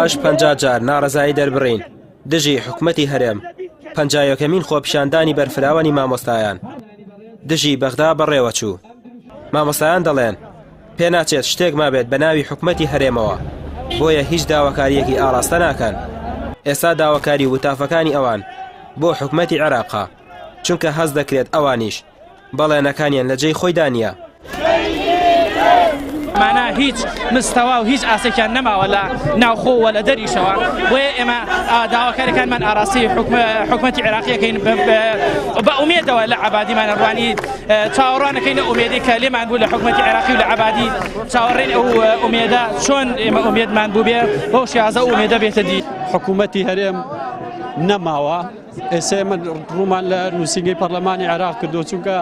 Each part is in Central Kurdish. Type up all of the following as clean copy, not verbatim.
پاش 50 جار ناڕەزایی دەربڕین دژی حکومەتی هەرێم، پەنجایەکەمین خۆپیشاندانی بەرفراوانی مامۆستایان دژی بەغدا بەڕێوەچوو. مامۆستایان دەڵێن، پێناچێت شتێک مابێت بە ناوی حکومەتی هەرێمەوە، بۆیە هیچ داواکارییەکی ئاڕاستە ناکەن. ئێستا داواکاری و وتافەکانی ئەوان بۆ حکومەتی عێراقە، چونکە هەست دەکرێت ئەوانیش بەڵێنەکانیان لە جێی خۆیدا نییە. مانا هیچ مستەوا و هیچ ئاسێکیان نەماوە لە ناوخۆ و لە دەریشەوە بۆیە ئێمە داواکاریەکانمان ئاراستەی حکومەتی عێراقیەکەین بە ئومێدەوە لە عەبادیمان ڕوانی چاوەڕوانەکەین لە ئومێدی کە لێمان بوو لە حکومەتی عێراقی و لە عەبادی چاوەڕێن ئەو ئومێدە چۆن ئێمە ئومێدمان بوو بێ بەو شێوازە ئومێدە بێتە دی. حکومەتی هەرێم نەماوە ئێستا ئێمە ڕوومان لە نووسینگەی پەرلەمانی عێراق کردو چونکە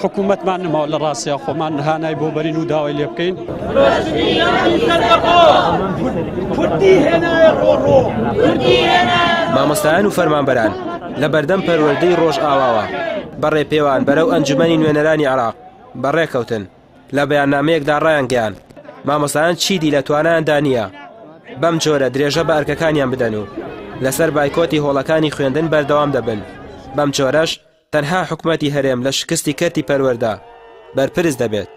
حکوومەتمان نەماوە لە ڕاستیا خۆمان هانای بۆ بەرین و داوای لێ بکەین. مامۆستایان و فەرمانبەران لە بەردەم پەروەردەی ڕۆژئاواوە بە ڕێپێوان بەرەو ئەنجومەنی نوێنەرانی عێراق بەڕێکەوتن. لە بەیاننامەیەکدا ڕایانگەیاند، مامۆستایان چیدی لە توانایاندا نییە بەم جۆرە درێژە بە ئەرکەکانیان بدەن و لەسەر بایکۆتی هۆڵەکانی خوێندن بەردەوام دەبن، بەم جۆرەش تەنها حکومەتی هەرێم لە شکستی کەرتی پەروەردە بەرپرس دەبێت.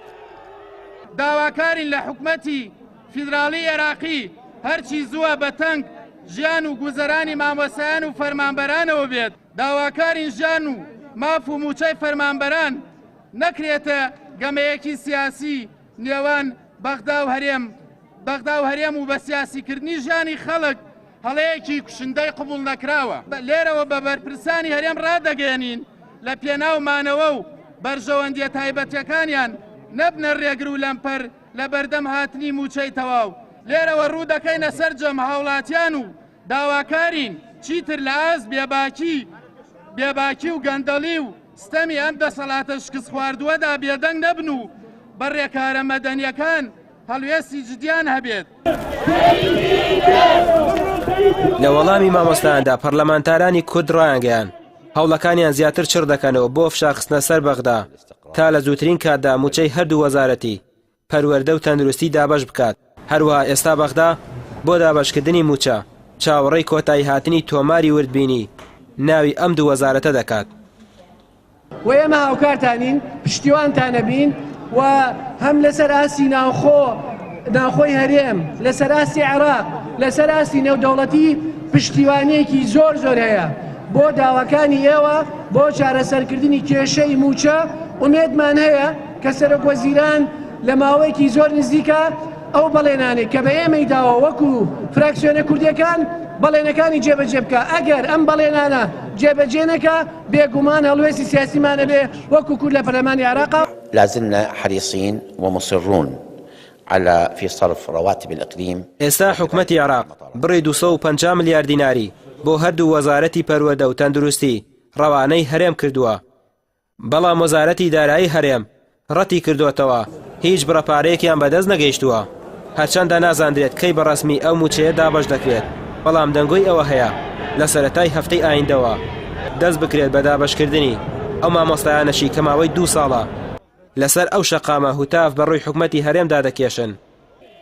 داواکارین لە حکومەتی فیدراڵی عێراقی هەرچی زووە بە تەنگ ژیان و گوزەرانی مامۆستایان و فەرمانبەرانەوە بێت، داواکارین ژیان و ماف و مووچەی فەرمانبەران نەکرێتە گەمەیەکی سیاسی نێوان بەغدا و هەرێم بەغدا و هەرێم و بە سیاسیکردنی ژیانی خەڵک هەڵەیەکی کوشندەی قبوڵ نەکراوە. لێرەوە بە بەرپرسانی هەرێم ڕادەگەیەنین لە پێناو مانەوە و بەرژەوەندیە تایبەتیەکانیان نەبنە ڕێگر و لەمپەر لە بەردەم هاتنی مووچەی تەواو. لێرەوە ڕوو دەکەینە سەرجەم هاوڵاتیان و داواکارین چیتر لە ئاست بێباکی بێباکی و گەندەڵی و ستەمی ئەم دەسەڵاتە شکستخواردووەدا بێدەنگ نەبن و بە ڕێکارە مەدەنیەکان هەڵوێستی جدیان هەبێت. لە وەڵامی مامۆستایاندا پەرلەمانتارانی کورد ڕایانگەیاند، هەوڵەکانیان زیاتر چڕ دەکەنەوە بۆ فشارخستنە سەر بەغدا تا لە زووترین کاتدا مووچەی هەردوو وەزارەتی پەروەردە و تەندروستی دابەش بکات، هەروەها ئێستا بەغدا بۆ دابەشکردنی مووچە چاوەڕێی کۆتاییهاتنی تۆماری وردبینی ناوی ئەم دوو وەزارەتە دەکات. و ئێمە هاوکارتانین، پشتیوانتانەبین و هەم لەسەر ئاستی ناوخۆ ناوخۆی هەرێم، لەسەر ئاستی عێراق، لەسەر ئاستی نێودەوڵەتی پشتیوانییەکی زۆر زۆر هەیە بۆ داواکانی ئێوە بۆ چارەسەرکردنی کێشەی مووچە، ئومێدمان هەیە کە سەرۆک وەزیران لە ماوەیەکی زۆر نزیکە ئەو بەڵێنانەی کە بە ئێمەی داوە وەکو فراکسیۆنە کوردیەکان بەڵێنەکانی جێبەجێ بکا، ئەگەر ئەم بەڵێنانە جێبەجێ نەکا بێگومان هەڵوێستی سیاسیمان ئەبێ وەکو کورد لە پەرلەمانی عێراق. لازلنا حریصین ومصرون علی فی صرف رواتب الاقلیم. ئێستا حکومەتی عێراق بڕی 250 ملیار دیناری بۆ هەردوو وەزارەتی پەروەردە و تەندروستی ڕەوانەی هەرێم کردووە، بەڵام وەزارەتی دارایی هەرێم ڕەتی کردۆتەوە هیچ بڕە پارەیەکیان بەدەست نەگەیشتووە، هەرچەندە نازاندرێت کەی بە ڕەسمی ئەو مووچەیە دابەش دەکرێت، بەڵام دەنگۆی ئەوە هەیە لە سەرەتای هەفتەی ئایندەوە دەست بکرێت بە دابەشکردنی، ئەو مامۆستایانەشی کە ماوەی دوو ساڵە لەسەر ئەو شەقامە هوتاف بە ڕووی حکومەتی هەرێمدا دەکێشن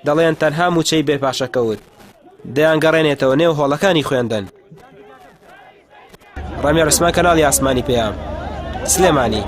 دەڵێن تەنها مووچەی بێ پاشەکەوت دەیانگەڕێنێتەوە نێو هۆڵەکانی خوێندن. ڕامیار عوسمان کەناڵی ئاسمانی پەیام سلێمانی.